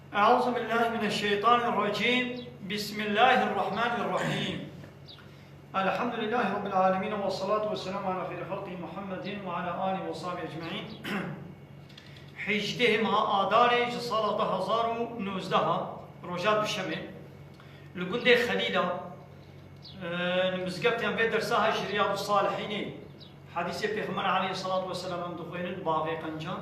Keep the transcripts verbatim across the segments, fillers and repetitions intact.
أعوذ بالله من الشيطان الرجيم. بسم الله الرحمن الرحيم. الحمد لله رب العالمين، والصلاة والسلام على خير خلقه محمد وعلى آله وصحبه أجمعين. Hêjdehê meha Adarê ji sala du hezar û nozdeh, roja duşemê, li gundê Xelîla, e, li mizgeftiyan vê dersa he ji Riyadus Salihînê, hedîsê Pêxember aleyhissalatu vesselam em dixwînin, bavê qencan.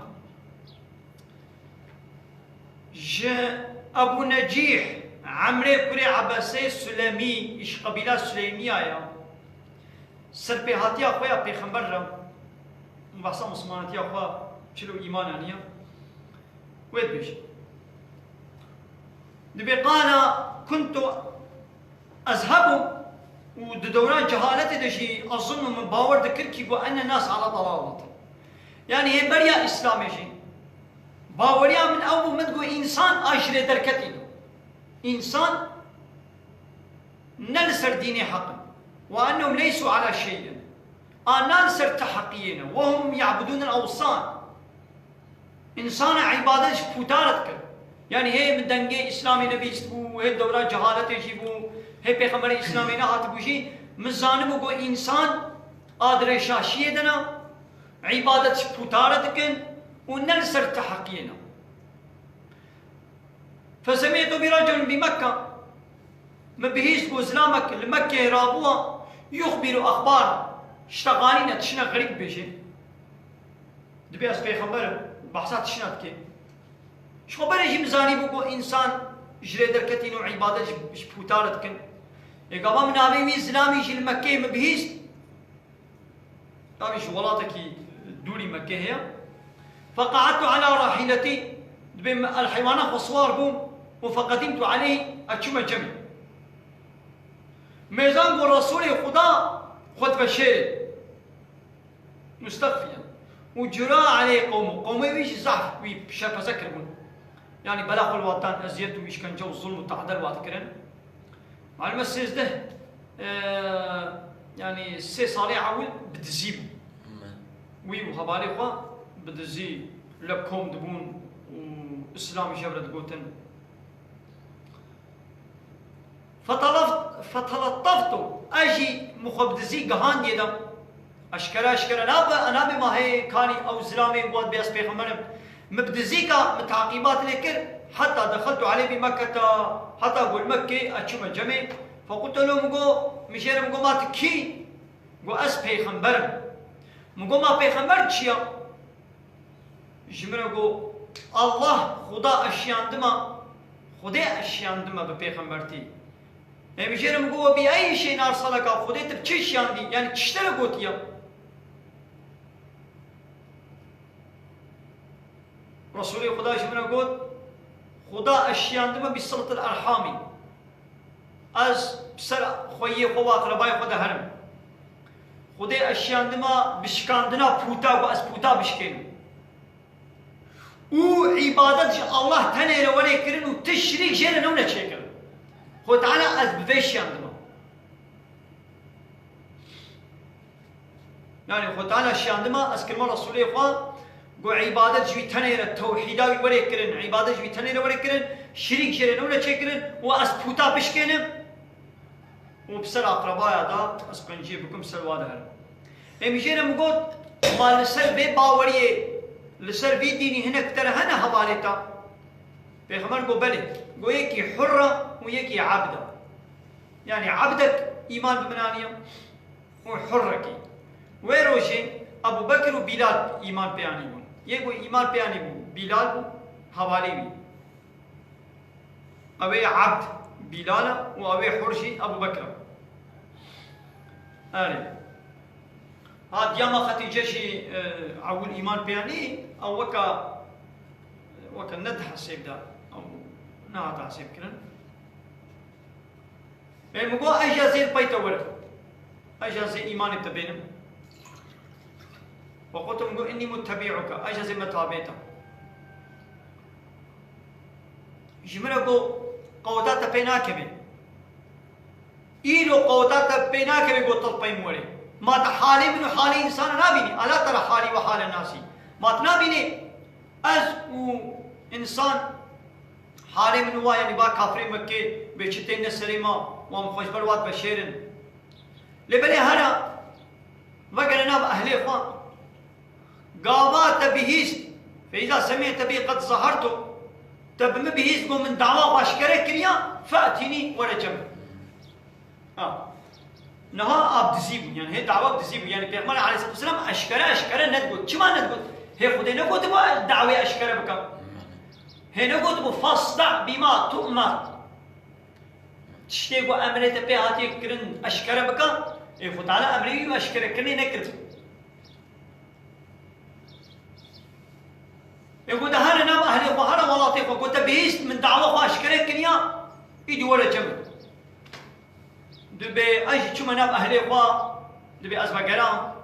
Ji Ebû Necîh, Emrê kurê Ebesê Sulemî, ji qebîla Suleymiya ya. Serpêhatiya xwe ya Pêxember re, behsa mislimanetiya xwe çilo îmana niye. Wê dibêje. Dibê qala kuntu ezhebu û di dewran cehaletê de jî ezunnu min bawer dikir kî ku enne nas ala dalalet. Yani hê beriya Îslamê jî baweriya min ew bû, min digot însan a ji lê derketî ne. Însan ne li ser dînê heq in. Ve ennehum leysu ala şeyin. A na li ser ti heqiyê ne. Ve hum ya'budûnel ewsan. Însana îbadet ji pûta re dikir. Yani hê min dengê Îslamê nebîstibû, hê dewra cehaletê jî bû, hê pêxemberê Îslamê nehatibû jî, min zanibû ku însan a di rêşaşiyê de ne, îbadet ji pûta re dikin û ne li ser ti heqiyê ne. Fesemi'tu bi reculin bi Mekke. Min bihîst ku zilamek li Mekkeyê rabûwa, yuxbiru exbar. Şteqanîne, tişine xerîb dibêje. Dibê ez pêxember im, behsa tişina dike. Ji xwe berê jî min zanîbû ku însan ji rê derketîn û îbadet ji, ji pûta re dikin. Ê gava min navê wî zilamî jî li Mekkeyê min bihîst. Tabi ji welatekî dûrî Mekke heye. Feqa'edtu ala rahîletî, dibê min el heywana xwe siwar bûm û feqedîmtu aleyh, ez çûme cemê. Mêzan got Resûlê Xuda xwe diveşêrê. Mustexfiyen. Û cura aleyh qewmu. Qewmê wî jî zehf wî şerpeze kiribûn. Yani bela xwe li wan dan, eziyet û îşkence û zulm û tehdel wan dikirin. Malum e sêzdeh, e, yani sê salê ewil bi dizî bû. Wî û hevalê xwe bi dizî li kom dibûn û Îslam ji hev re digotin. Fetalaf-, feteletteftu, ez jî min xwe bi dizî gihandiye de. Eşkere, eşkere nabe, nabe ma hê kanî ew zilamê got bê ez pêxember im. Min bi dizîka min teqîbat lê kir, heta dexeltu aleyh bi Mekketa, heta got Mekkê, ez çûme cemê. Fequltu lehu, min got, min jê re min got, ma tu kî? Got, ez pêxember im. Min got, ma pêxember çi ya? Ji min re got, Allah, Xuda eşiyandima, Xudê eşiyandime bi pêxembertî. Ê min jê re min got, "Bi eyî şeyin erseleka, Xudê te bi çi şiyandî? Yani çi ji te re gotiye?" Resûlê Xuda ji min re got, "Xuda eşiyandime bi siletil erhamî. Ez bi ser xweyiyê xwe û aqrebayê xwe de herim. Xudê eşiyandime bi şikandina pûta, ku ez pûta bişkênim." Û îbadet ji Allah tenê re were kirin û ti şirîk jê re newne çêkirin. Xwe Teala ez bi vê şiyandime. Yani Xwe Teala şiyandime, ez kirime Resûlê xwe, got îbadet ji wî tenê re, tewhîda wî were kirin, îbadet ji wî tenê re were kirin, şirîk jê re newne çêkirin û ez pûta bişkênim. Û bi ser aqrebaya da ez qenciyê bikim, ser wa de herim. Ê min jê re min got, ma li ser vê baweriyê, li ser vî dînî hinek te re hene hevalê te? Pêxember got, belê. Got, yekî hurr e û yekî ebd e. Yani ebdek îman bi min aniye û hurrekî. Wê rojê Ebu Bekir û Bîlal îman pê anîbûn. Yê ku îman pê anîbû Bîlal bû, hevalê wî. Ew ê ebd Bîlal e û ew ê hur jî Ebû Bekr e. Erê. Ha, diyama Xetîce jî, e, ewil îman pê anî, ew weka, weka ne di hesêb de, ew nehate hesêb kirin. Ê min got, ez jî ez ê li pey te werim. Ez jî ez ê îmanê te bênim. Ve qultu, min got, innî muttebi'uke, ez jî ez ê me tabê te. Ji min re got, qeweta te pê nakeve. Îro qeweta te pê nakeve, got, tu li pey min werê. Ma tu halê min û halê însana nabînî? Ela tera halî ve hale nasî. Ma tu nabînî ez û însan Halê min wa, yanî ba kafirê Mekkê bê çi tên ne serê ma, wa min xweş ber wat veşêrin. Lê belê hera vegere nav ehlê xwe. Gava te bihîst, feyza semê te bî qet zaharto, te bi min bihîst, got, min dawa xwe eşkere kiriya, fe'tînî were cem. Ha. Niha ab dizî bû, yani hê dawa dizî bû. Yani Pêxember aleyhisselatu vesselam eşkere, eşkere nedigot. Çima nedigot? Hê Xwedê negotibû dawê eşkere bike. Hê negotibû fasda bima tu'mar. Tiştê ku emrê te pê hatiye kirin eşkere bike, ê Xwe Teala emrê wî eşkerekirinê nekir. Ê ku de here nav ehlê xwe, here welatê xwe, ku te bihîst min dawa xwe eşkere kiriya, îdî were cem. Dibê ez jî çûme nav ehlê xwe, dibê ez vegera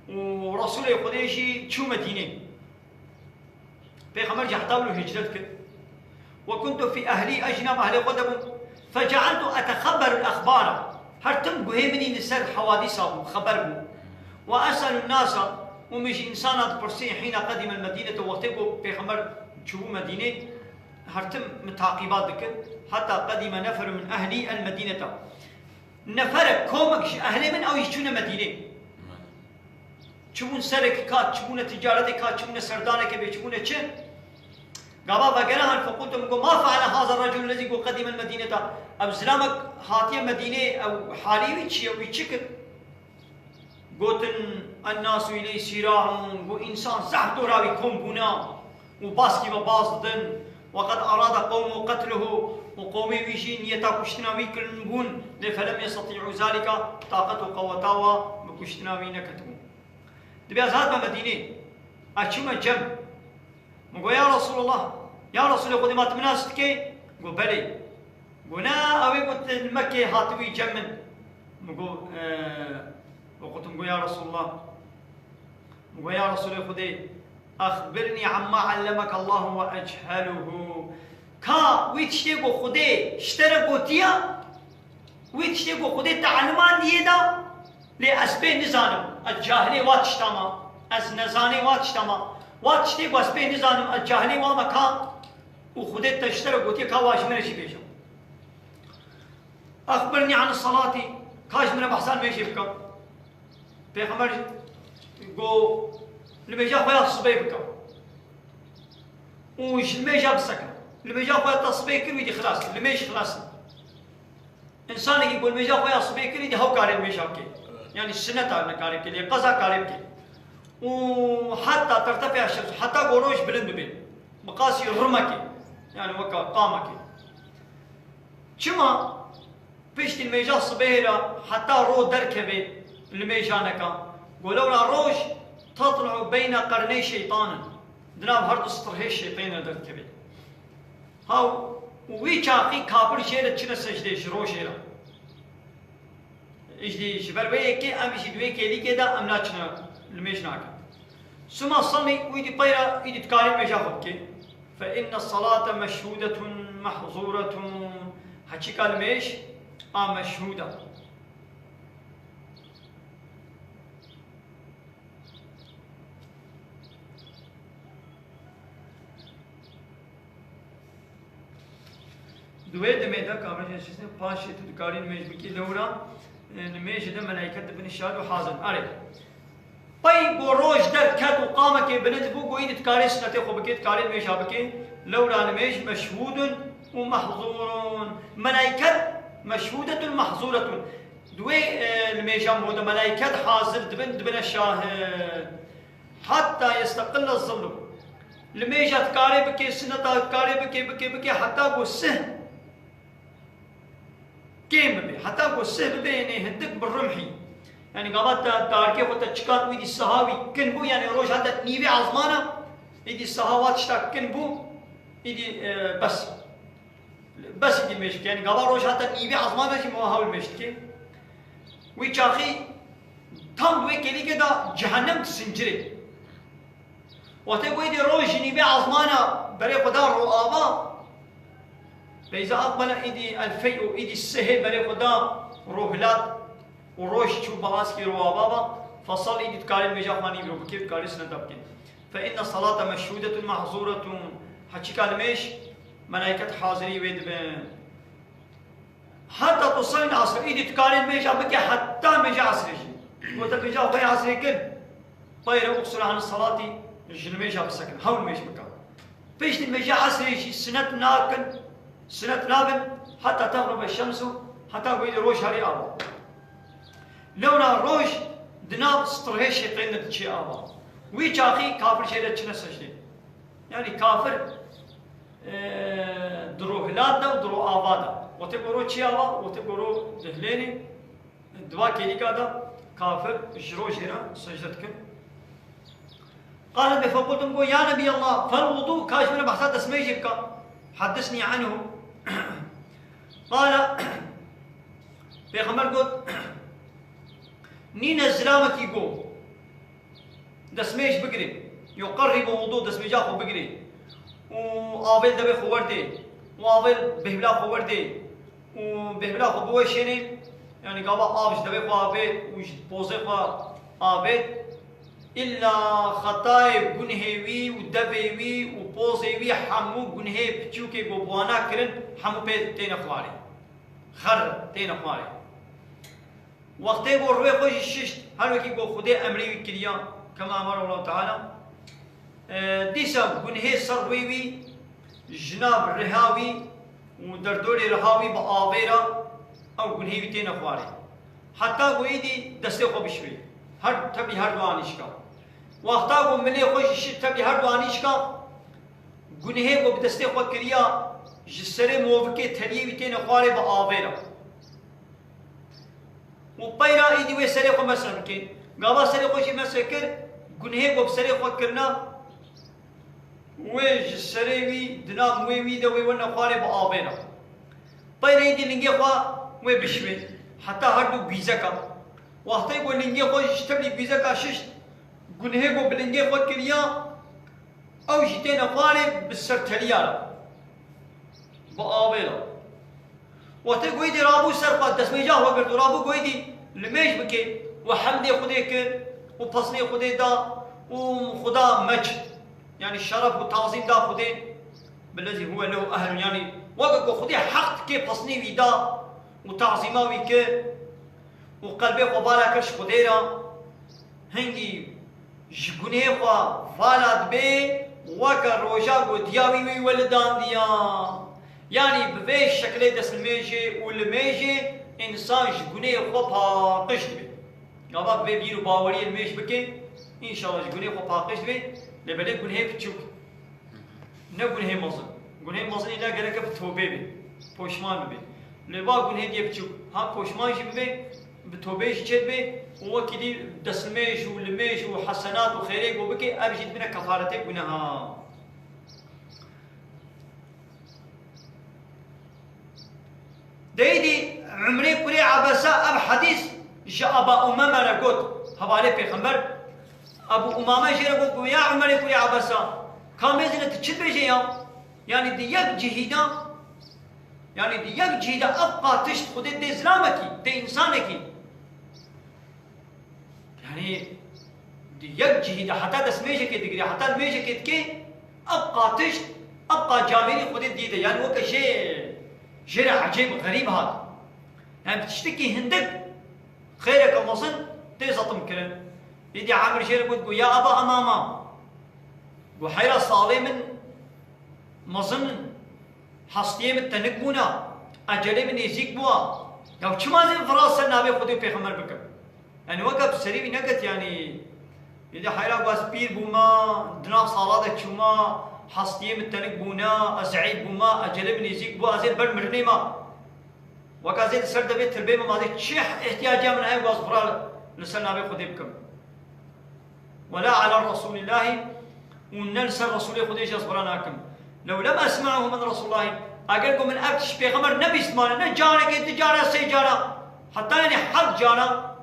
û Resûlê Xwedê jî çû Medînê. Pêxember jî heta wilo hicret kir. Ve kuntu fî ehlî, ez jî nav ehlê xwe de bûm. Fece'eltu etexebberu l-exbara. Her tim guhê min î li ser hewadîsa bû, xeber bû. Ve es'elu n-nasa, û min ji însana dipirsî, hîna qedîme l-Medînete, wextê ku Pêxember çûbû Medînê, her tim min taqîbat dikir. Heta qedîme neferu min ehlî el-Medînete. Neferek, komek ji ehlê min, ew jî çûne Medînê. Çi bûn serek ka, çi bûne ticaretê ka, çi bûne serdaneke bê, çi bûne çi? Gava vegere han, fequltu, min got, ma fe'ale haza recul lezî got qedîme l-Medîneta. Ev zilamek hatiye Medînê, ew halî wî çi ye, wî çi kir? Gotin, ennasu ileyh sîra'un, got, însan zehf dora wî kom bûna û baskî ve baz didin. Ve qed arada qewmuhu qetluhu, û qewmê wî jî niyeta kuştina wî kirin bûn, lê felem yestatî'û zalika, taqet û qeweta wa bi kuştina wî neketibû. Dibê ez hatime Medînê, ez çûme cem. Min got, ya Resulallah, ya Resulê Xwedê, ma tu min nas dikey? Got, belê. Got, ne, ew ê got, li Mekkê hatibûyî cem min. Min got, e, got, min got, ya Resulallah. Min got, ya Resulê Xwedê, exbirnî amma allemeke Allahu ve echheluhu. Ka wî tiştê ku Xwedê ji te re gotiya, wî tiştê ku Xwedê te elimandiye da, lê ez pê nizanim, ez cahilê wa tişta ma, ez nezanê wa tişta ma. Wa tiştê ku ez pê nizanim, ez cahilê wa me ka û Xwedê te ji te re gotiye ka wa ji min re jî bêje. Exbirnî an salatî, ka ji min re behsa nimêjê bike. Pêxember got, nimêja xwe ya sibê bike. Û ji nimêja biseke. Nimêja xwe ya te sibê kir, wî dî xilas kir. Nimêj xilas in. Însanekî ku nimêja xwe ya sibê kir, îdî hew karê nimêja bike. Yanî sinet a nikarê bike, lê qeza karê bike. Û heta tertefîa şems, heta ku roj bilind bibe. Bi qasî rimekê. Yanî weka qamekê. Çima? Piştî nimêja sibehê re heta ro derkeve, nimêja neka. Go lewra roj tetlu'u beyne qerney şeytanin. Di nav her du strihê şeytên re derdikeve. Ha, û wî çaxî kafir jê re çine secdê ji rojê re. Îjdî ji ber wê yekê em jî di wê kêlîkê de em naçine, nimêj nakin. Suma salî, wî dî peyra, îdî dikarî nimêja xwe bikê. Fe inne salate meşhûdetun mehzûretun. Heçîka nimêj a meşhûd e. Di wê demê de, ka vêjin şiştin, paşê tu dikarî nimêj bikî, lewra, e, nimêjê de melaiket dibin şad û hazir. Erê. Pey ku roj derket û qamekê bilind bû, goyî dikarê sinetê xwe bikê, dikarê nimêja bikê, lewra nimêj meşhûdun û mehzûrun. Melaiket meşhûdetun mehzûretun. Di wê, e, nimêja min de melaiket hazir dibin, dibine şahid. Hatta yesteqille zillu. Nimêja dikarê bikê, sineta dikarê bikê, bikê, bikê, heta ku sih kêm bibe. Heta ku sih bibe, yanî hindik bi rimhî. Yanî gava te darkê xwe te çikan, wî dî siha wî kin bû, yanî roj heta nîvê ezmana, îdî siha wa tişta kin bû, îdî, e, bes. Bes îdî nimêj dike. Yanî gava roj heta nîvê ezmana jî ma hewl nimêj dike. Wî çaxî tam wê kêlîkê de cehennem disincirê. Wextê ku êdî roj ji nîvê ezmana berê xwe da ro ava, feyza aqbele êdî el fey'u, êdî sihê berê xwe da ro hilat û roj çû bi askî ro ava va, fesal êdî dikarê nimêja xwe nîvro bikê, dikarê sineta bikê. Fe inne salate meşhûdetun mehzûretun. Heçîka nimêj Melaiket hazirî wê dibin. Heta tusallî l-asr, îdî tu karê nimêja bike heta nimêja esrê jî. Gote nimêja xwe yê esrê kir. Tayre uqsur an salatî, ji nimêja bisekin, hewl nimêj bike. Piştî nimêja esrê jî sinet nakin, sinet nabin, heta tegrûbe şemsu, heta ku îdî roj herî ava. Lewra roj di nav strihê şêqên de diçê ava. Wî çaxî kafir jê re çine secdê. Yanî kafir, e, di ro hilat de û di ro ava de. Wextê ku ro çê ava, wextê ku ro dihilênê, di va kêlîka de kafir ji rojê re secde dikin. Qale be fequltum, got, ya Nebiyallah, fel wudu, ka ji min re behsa destmêjê bika. Heddisnî anhu. Qale, Pêxember got, nîne zilamekî go destmêj bigirê, yuqerrîbu wudu, destmêja xwe bigirê û avê li devê xwe werdê û avê li bêhvila xwe werdê û bêhvila xwe biweşênê, yanî gava av ji devê xwe avê û ji pozê xwe avê, îlla xetayê gunhê wî û devê wî û pozê wî hemû gunhê piçûkê ku bi wana kirin, hemû pê têne xwarê. Xer têne xwarê. Wextê ku rûyê xwe jî şişt, her wekî ku Xwedê emrê wî kiriya, kema emere Allahu Teala, e, dîsa gunhê ser rûyê wî ji nav riha wî û derdorê riha wî bi avê re ew gunhê wî têne xwarê. Heta ku êdî destê xwe bişwê. Her, tevlî her du anîşka. Wexta ku milê xwe jî şişt, tevlî her du anîşka, gunhê ku bi destê xwe kiriya, ji serê movikê teliyê wî têne xwarê bi avê re. Û peyra êdî wê serê xwe meseh bike. Gava serê xwe jî meseh kir, gunhê ku bi serê xwe kirina, wê ji serê wî, di nav mûyê wî de wê werne xwarê bi avê re. Peyra êdî lingê xwe wê bişwê. Heta her du gwîzeka. Wextê ku lingê xwe ji tevlî gwîzeka şişt, gunhê ku bi lingê xwe kiriya, ew jî têne xwarê bi ser teliya re. Bi avê re. Wextê ku êdî rabû ser xwe, destmêja xwe girt û rabû ku êdî limêj bike û hemdê Xwedê kir û pesnê Xwedê da û Xuda meçid, yanî şeref û tazîm da Xwedê, bilezî huwe lehu ehlun, yanî weke ku Xwedê heq dike pesnê wî da û tazîma wî kir û qelbê xwe vala kir ji Xwedê re, hingî ji gunê xwe vala dibe, weke roja ku diya wî wî welidandiya. Yanî bi vê şekilê destnimêjê û limêjê însan ji gunê xwe paqij dibe. Gava bi vê bîr û baweriyê limêj bike, înşallah ji gunê xwe paqij dibe, lê belê gunhê piçûk. Ne gunhê mezin. Gunhê mezin îlla gereke bi tobê bê. Poşman bibe. Lê va gunhê diyê biçûk. Ha poşman jî bibe, bi tobê jî çêdibe û wekî dî destmêj û limêj û hesenat û xêrê ku bike, ev jî dibine kefaretê guneha. Deydî Umrê kurê Ebesa ev hedîs ji Aba Umame re got, hevalê Pêxember. Ebu Umame jê re got, got, ya Umerê kurê Ebesa, ka mêzine tu çi dibêje ya? Yanî di yek cihî de, yanî di yek cihî de ev qatişt Xwedê dê zilamekî, dê însanekî. Yanî di yek cihî de heta destmêjekê digirê, heta limêjekê dikê, ev qatişt, ev qat camêrî Xwedê diyê de. Yanî weke jê, jê re ecêb, xerîb hat. Yanî bi tiştekî hindik xêreke mezin tê zetim kirin. Îdî Amir jê re got, got, ya Aba Emama, got, heyra salê min mezin in. Hestiyê min tenik bûna, ecelê min nêzîk bûa. Ya çima zê vira ser navê Xwedê û Pêxember bikim? Yanî weke bi serî wî neket, yanî, êdî heyra ku ez pîr bûma, di nav sala de çûma, hestiyê min tenik bûna, ez zeîf bûma, ecelê min nêzîk bû, ez ê ber mirinê ma. Weke zê di ser devê tirbê min ma zê çi îhtiyacê min heye ku ez vira li ser navê Xwedê bikim? Wela ala Resûlîllahî û ne li ser Resûlê Xwedê jî ez vira nakim. Lew lem esma'hu min Resûlîllahî, eger ku min ev tişt pêxember nebîstmane, ne carekê, du cara, sê cara, heta yanî heft cara,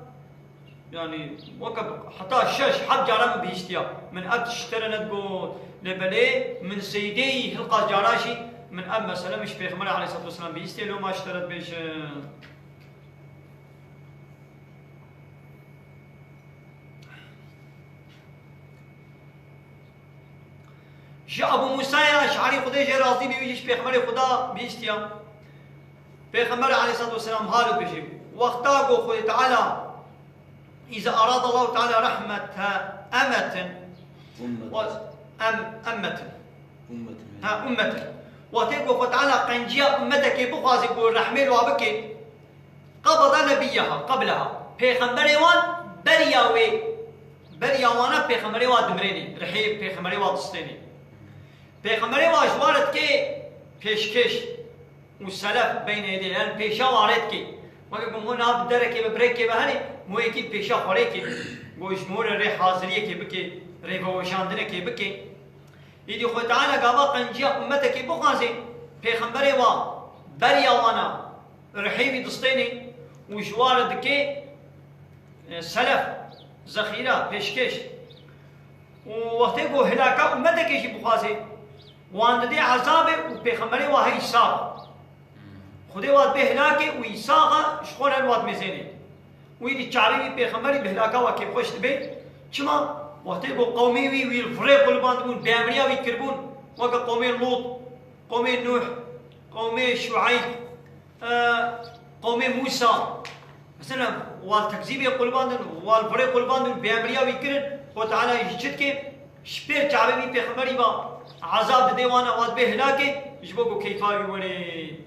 yanî weke heta şeş, heft cara min bihîstiya. Min ev tişt te re nedigot. Lê belê min seydê yî hilqas cara jî min ev mesele min ji Pêxemberê aleyhisselatu vesselam bihîstiye, loma ji te re dibêjim. Ji Ebu Musayê Eş'arî, Xwedê jê razî be, wî jî ji Pêxemberê Xweda bihîstiya. Pêxember aleyhissalatu vesselam halo dibêje, wexta ku Xwedê Teala îza arada Allahu Teala rahmete emetin, Ummet. Wa-, em, emmetin. Ummet. Ha, ummetin. Wextê ku Xwedê Teala qenciya ummetekê bixwaze ku rehmê li wa bike, Qebada nebiyyeha qebleha. Pêxemberê wan beriya wê, beriya wana pêxemberê wa dimrênê, rihê pêxemberê wa distênê. Pêxemberê wa ji wa re dike pêşkêş û selef beynê dê, yani pêşa wa rê dike. Weke ku mo nav derekê bi birekê ve henê, mo yekî pêşa xwe rê ke. Go ji mo re rê haziriyekê bike, rê veweşandinekê bike. Îdî Xwedê Teala gava qenciya ummetekê bixwaze, pêxemberê wa beriya wana rihê wî distênê û ji wa re dike, e, selef, zexîra, pêşkêş. Û wextê ku hilaka ummetekê jî bixwaze, wan didê ezabê û pêxemberê wa hey sax. Xwedê wa dibê hilakê û îsaxa ji xwe re li wa dimêzênê. Wî dî çavê wî pêxemberî bi hilaka wa kêfxweş dibe. Çima? Wextê ku qewmê wî, wî li virê qulibandibûn, bêemriya wî kiribûn, weke qewmê Lût, qewmê Nûh, qewmê Şueyb, e, qewmê Mûsa. Mesela, wa li tekzîbê qulibandin, wa li virê qulibandin, bêemriya wî kirin, Xwe Teala jî çi dike? Ji pêr çavê wî pêxemberî ve ezab didê wana, wa dibê hilakê, ji bo ku keyfa wî were.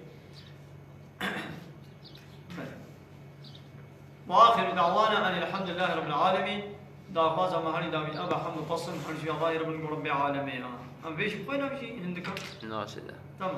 وآخر دعوانا أن الحمد لله رب العالمين. Daxwaza me herî dawî ev e, hemd û pesn her ji Allahê Rebbil Rebbil Alemê ya. Em vê jî bixwîne, em jî hindika. Nasıl? Tamam.